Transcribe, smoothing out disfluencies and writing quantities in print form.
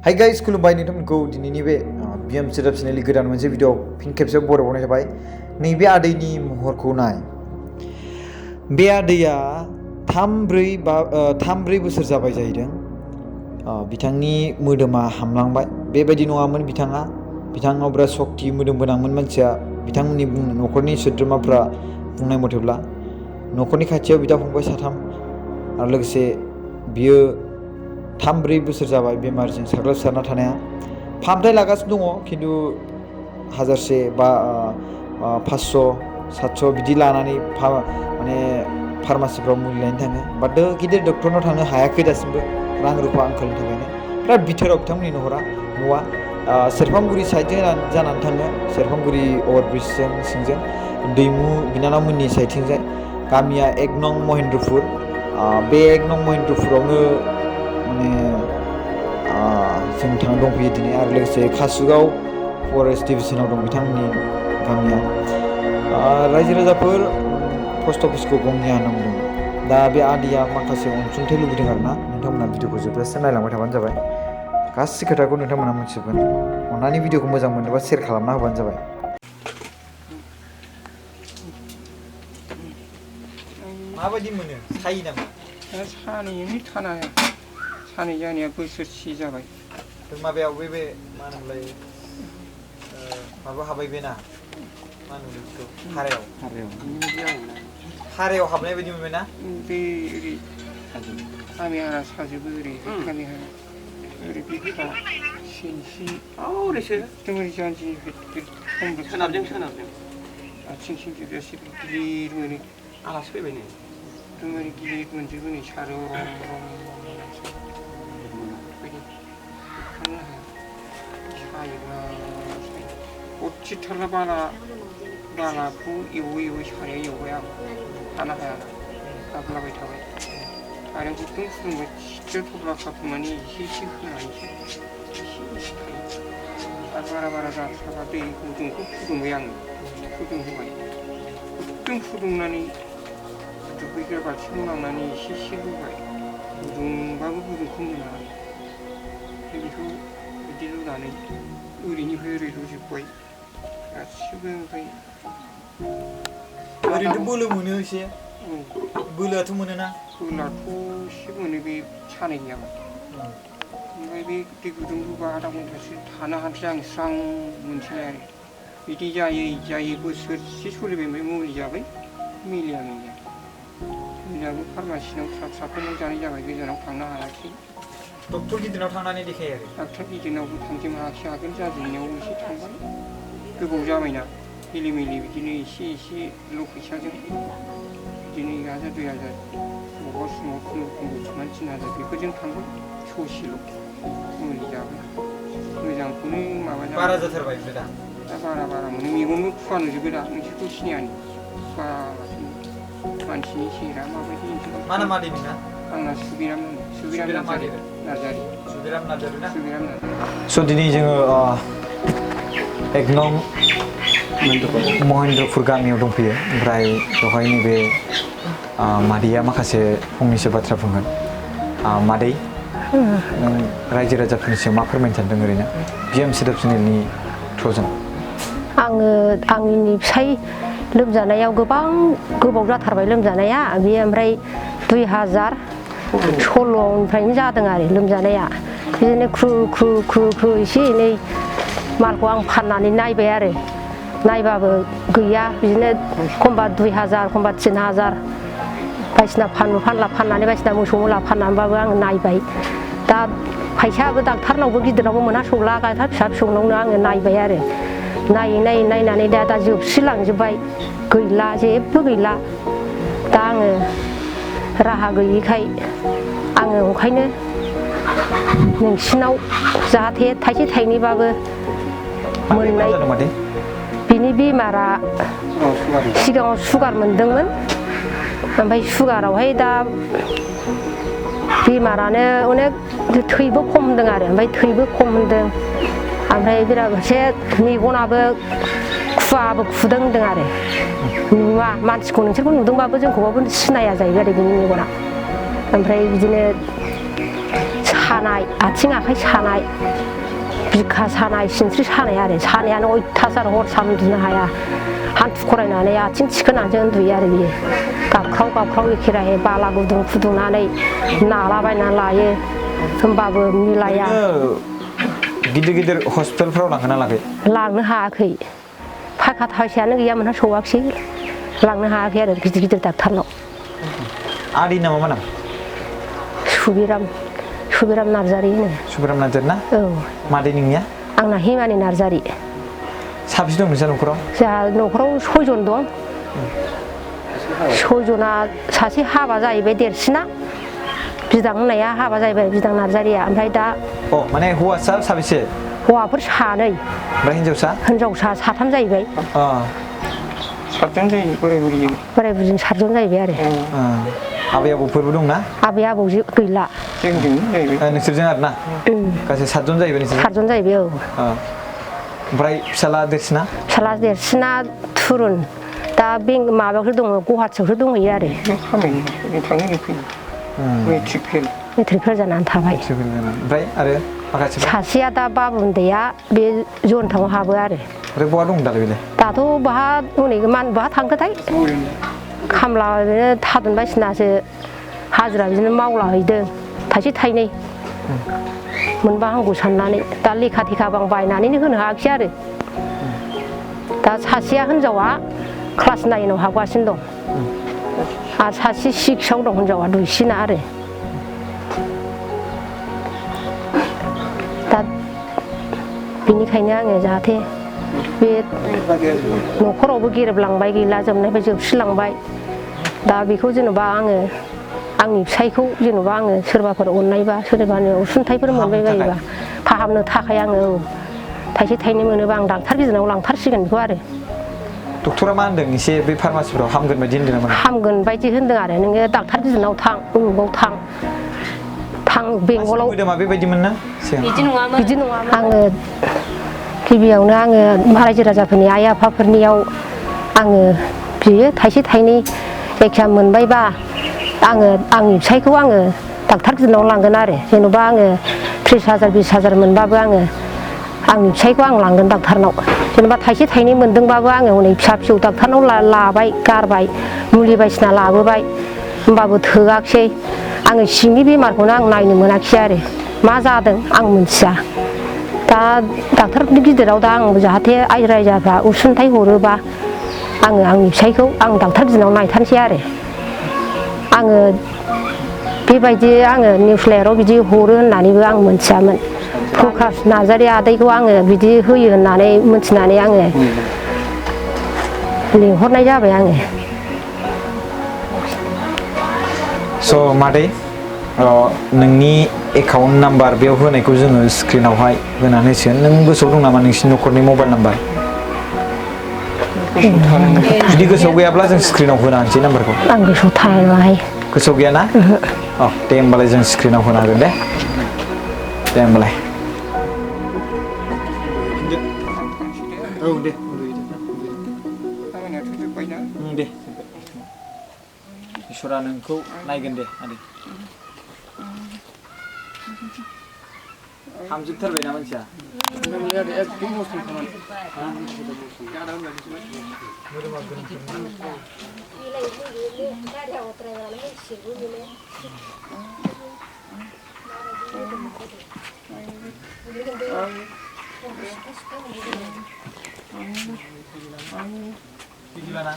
Hi guys खुलुमबाय नोंथांमोनखौ दिनैनि बे बिएम सेटआप चेनेलनि गोदान मोनसे भिडिअ फिन खेबसे बरायबावनाय जाबाय। नैबे आदैनि महरखौ नाय। बे आदैया 3-4 बोसोर जाबाय जाहैदों। बिथांनि मोदोमा हामलांबाय। बेबायदि नङामोन बिथाङाव बिराद सक्ति मोदोम गोनांमोन मानसिया। बिथांमोननि न'खरनि सोद्रोमाफ्रा बुंनाय मथेब्ला न'खरनि खाथियाव बिदा फंबाय 3 आरो लोगोसे बियो 3-4 बोसोर जाबाय बेमारजों साग्लोबसारना थानाया। फाहामथाय लागासिनो दङ, खिन्थु 1000 बा 500-700 बिदि लानानै माने फार्मासिफ्राव मुलि लायनो थाङो। बाट गिदिर डक्टरनाव थांनो हायाखै दासिमबो, रां रुफा आंखालनि थाखायनो। बिराद बिथोराव बिथांमोननि न'आ सेरफांगुरि साइडजों जानानै थाङो। सेरफांगुरि अभारब्रिजजों सिंजों दैमु बिनानावमोननि साइडथिंजाय। गामिया 1 नं महेन्द्रपुर। बे 1 नं महेन्द्रपुरावनो माने जों दंफैयो दिनै। आरो लोगोसे कासुगाव फरेस्ट डिभिजनाव दं बिथांमोननि गामिया। रायजो राजाफोर पस्ट अफिसखौ गंनिया होनना बुंदों। दा बे आदैया माखासे अनसुंथाइ लुबैदों आरोना। नोंथांमोना भिडिअखौ जोबजासे नायलांबाय थाबानो जाबाय। गासै खोथाखौ नोंथांमोना मिथिगोन। अन्नानै भिडिअखौ मोजां मोनोबा शेयार खालामना होबानो जाबाय। माबायदि मोनो? सायो नामा? सानैजोंनो थानो हाया। सानै जानाया बोसोरसे जाबाय। माबायाव बे मा होनोमोनलाय माबा हाबाय बेना मा होनो बेखौ हारायाव हाबनाय बायदि मोनबाय ना? बे ओरै गामि हारा साजोबो ओरै गामि हारा ओरै बिखा सिनसि एकदम ओरै जानजिनिफ्राय सोनाबजों आथिं जोबजासे गिलिर मोनो। आलासि फैबाय नै एकदम ओरै गिलिर मोनजोबो नै सारो गथि थारला बालाखौ एवै सारायाव एवबाय आं थानो हाया, गाबलाबाय थाबाय। सारायाव गुदुं फुदुंबाय, सिथ्रियाव थफ्ला खाथुमनानै एसे होनानैसो आरो बारा जाथाराबा दै गुदुंखौ फुदुंबाय आङो, फुदुंहोबाय। गुदुं फुदुंनानै दुगैग्रा बाल्थिङाव लांनानै एसे होबाय। गुदुंबाबो गुदुंखौ मोना। बेखौ बिदि लुनानै ओरैनिफ्राय ओरै लुजोब्बाय गासिबो। ओमफ्राय ओरैनो बोलो मोनो एसे। बोलोआथ' मोनोना? बोलोआथ' एसे मोनो बे सानायनियाबो। ओमफ्राय बे दै गुदुं लुबा आधा घन्टासो थानो हानोसै आं, स्रां मोनसैलाय आरो। बिदि जायै बोसोरसे सोलिबाय। ओमफ्राय मुलि जाबाय, मिलियाबो फार्मासिनाव फिसाफोरनाव जानाय जाबाय, गोजानाव थांनो हायाखै। डक्टर गिदिरनाव थांनानै देखायाखै? डक्टर गिदिरनावबो थांजोबनो हायाखै। आगोल जाजेननायाव एसे थांबाय, गोबाव जाबायना। मिलि बिदिनो एसे ल' फैसाजों बिदिनो 1000-2000 बबेबा समाव खुनुरुखुम बुथुमनानै 3000 बेफोरजों थांबाय। ससेल' मुलि जाबाय, मोजांखौनो माबा जाबाय। बारा जाथारबाय ओमफ्राय दा बारा मोनो। मेगनबो खुवा नुजोबो दा, नोंसोरखौ सिनायानो मानसिनि सेहेरा माबायदि। मा नाम आदै नोंना? आंना सुबिराम नार्जारी। सुबिराम नार्जारी ना? सुबिराम नार्जारी। स' दिनै जोङो 1 नं महेन्द्रपुर गामियाव दंफैयो। ओमफ्राय बेवहाय नैबे मादैया माखासे फंनैसो बाथ्रा बुंगोन। मादै, नों रायजो राजाफोरनि सायाव मा फोरमायनो सानदों ओरैनो बिएम सेटआप चेनेलनि थ्रुजों? आङो आंनि फिसाय लोमजानायाव गोबाव जाथारबाय लोमजानाया। बेयो ओमफ्राय 2016निफ्रायनो जादों आरो लोमजानाया। बिदिनो ख्रु एसे एनै मालखौ आं फाननानै नायबाय आरो। नायबाबो गैया, बिदिनो एखमबा 2000, एखमबा 3000 बायदिसिना फाननानै बायदिसिना मोसौ मोला फाननानैबाबो आङो नायबाय। दा फैसायाबो डाक्टारनावबो गिदिरनावबो मोनहासौला, डाक्टार फिसा-फिसौनावनो आङो नायबाय आरो। नायनानै दा जोबस्रिलांजोब्बाय, गैला, जेबो गैला। दा आङो राहा गैयिखाय आङो ओंखायनो नोंसिनाव जाहाथे थाइसे थाइनैबाबो मोननाय। बिनि बेमारा सिगाङाव सुगार मोनदोंमोन, ओमफ्राय सुगारावहाय दा बेमारानो अनेक थैबो खम होनदों आरो। ओमफ्राय थैबो खम होनदों, ओमफ्राय बिराद एसे मेगनाबो खुवाबो खुदों होनदों आरो। नुवा मानसिखौ, नोंसोरखौ नुदोंबाबो जोंखौबाबो सिनाया जाहैबाय आरो बिनि मेगना। ओमफ्राय बिदिनो सानाय आथिं आखाइ सानाय बिखा सानाय सिनस्रि सानाय आरो सानायानो अयथासार हर सान उन्दुनो हाया हान्थु खरायनानै आथिं थिखोनानैसो उन्दुयो आरो बियो गाबख्राव गाबख्राव एखेराहे बाला गुदुं फुदुंनानै नालाबायनानै लायो होमबाबो मिलाया गिदिर गिदिर हस्पिटालफ्राव लांखोना लाङाखै लांनो हायाखै फाखा थाइसेयानो गैयामोनहा सौवाखिसै लांनो हायाखै आरो गिदिर गिदिर डाक्टारनाव आदै नामा मा नाम सुबिराम नार्जारि होनो सुबिराम नार्जारि ना औ मादै नोंनिया आंना हिमानि नार्जारि साबेसे दं नोंस्रा न'खराव जोंहा न'खराव 6 जन दं 6 जना सासे हाबा जाहैबाय देरसिना बिदां होननाया हाबा जाहैबाय बिदां नार्जारिया ओमफ्राय दा माने हौवासा साबेसे हौवाफोर 2 ओमफ्राय हिनजावसा 3 जाहैबाय 7 जन जायो बोराय बुरिजों 7 जन जाहैबाय आरो आबै आबौफोरबो दंना आबै आबौ गैला जोंजों जाहैबाय नोंसोरजों आरो ना गासै 7 जन जाहैबाय नोंसोर 7 जन जाहैबाय औ ओमफ्राय फिसाला देरसिना थुरुन दा माबायावसो दङ गुवाहाटियावसो दंहैयो आरो खामायनो थाङो फैयो मेट्रिक फेल जानानै थाबाय ओमफ्राय आरो माखासे सासेया दा बाबु उन्दैया बे जन्थाव हाबो आरो ओमफ्राय बहा दं दालाय बेलाय दाथ' बाहा हनै बहा थांखोथाय खामला बिदिनो थादुन बायदिसिनासो हाजिरा बिदिनो मावला हैदों थाइसे थाइनै मोनबा हामगौ साननानै दा लेखा थेखा बां बायनानैनो होनो हायाखिसै आरो दा सासेया हिनजावा क्लास 9 हाबगासिनो दं आरो सासे 6 दं हिनजावा दुइसिना आरो दा बेनिखायनो आङो जाहाथे बे न'खरावबो गेरेबलांबाय गैला जोबनायबाय जोबस्रिलांबाय दा बेखौ जेनेबा आङो आंनि फिसायखौ जेनेबा आङो सोरबाफोर अननायबा सोरबानो अनसुंथाइफोर मोनबाय बायोबा फाहामनो थाखाय आङो थाइसे थाइनै मोनोबा आं डाक्टार गिदिरनाव लांथारसिगोन बेखौ आरो डक्टरा मा होनदों एसे बे फार्मासिफोराव हामगोन बायदि होनदों नामा हामगोन बायदि होनदों आरो नोङो डाक्टार गिदिरनाव थां उमुगाव थां बेंगलाव मोदोमा बेबायदिमोन ना बिदि नङामोन आङो गिबियावनो आङो रायजो राजाफोरनि आइ आफाफोरनियाव आङो बियो थाइसे थाइनै जायखिया मोनबायबा आङो आंनि फिसायखौ आङो डाक्टार गिदिरनाव लांगोन आरो जेन'बा आङो 30,000 20,000 मोनबाबो आङो आंनि फिसायखौ आं लांगोन डाक्टारनाव जेनेबा थाइसे थाइनै मोनदोंबाबो आङो हनै फिसा फिसौ डाक्टारनाव लाबाय गारबाय मुलि बायदिसिना लाबोबाय होमबाबो थोआखिसै आङो सिंनि बेमारखौनो आं नायनो मोनाखिसै आरो मा जादों आं मिथिया दा डाक्टार गिदिराव दा आं जाहाथे रायजाफ्रा अनसुंथाइ हरोबा आङो आंनि फिसायखौ आं डाक्टार गिदिरनाव नायथारसै आरो आङो बेबायदि आङो निउसलेटाराव बिदि हरो होननानैबो आं मिथियामोन प्रकाश नार्जारि आदैखौ आङो बिदि होयो होननानै मिथिनानै आङो लिंहरनाय जाबाय आङो स' मादै नोंनि एकाउन्ट नाम्बार बेयाव होनायखौ जोङो स्क्रिनावहाय होनानै होसिगोन नों गोसोआव दं नामा नोंसिनि न'खरनि मबाइल नाम्बार जुदि गोसोआव गैयाब्ला जों स्क्रिनाव होना होनोसै नाम्बारखौ आं गोसोआव थायाहाय गोसोआव गैया ना दे होमबालाय जों स्क्रिनाव होना होगोन दे होमबालाय औ दे दे इसोरा नोंखौ नायगोन दे आदै हामजोबथारबायना मानसिया बिदिबाना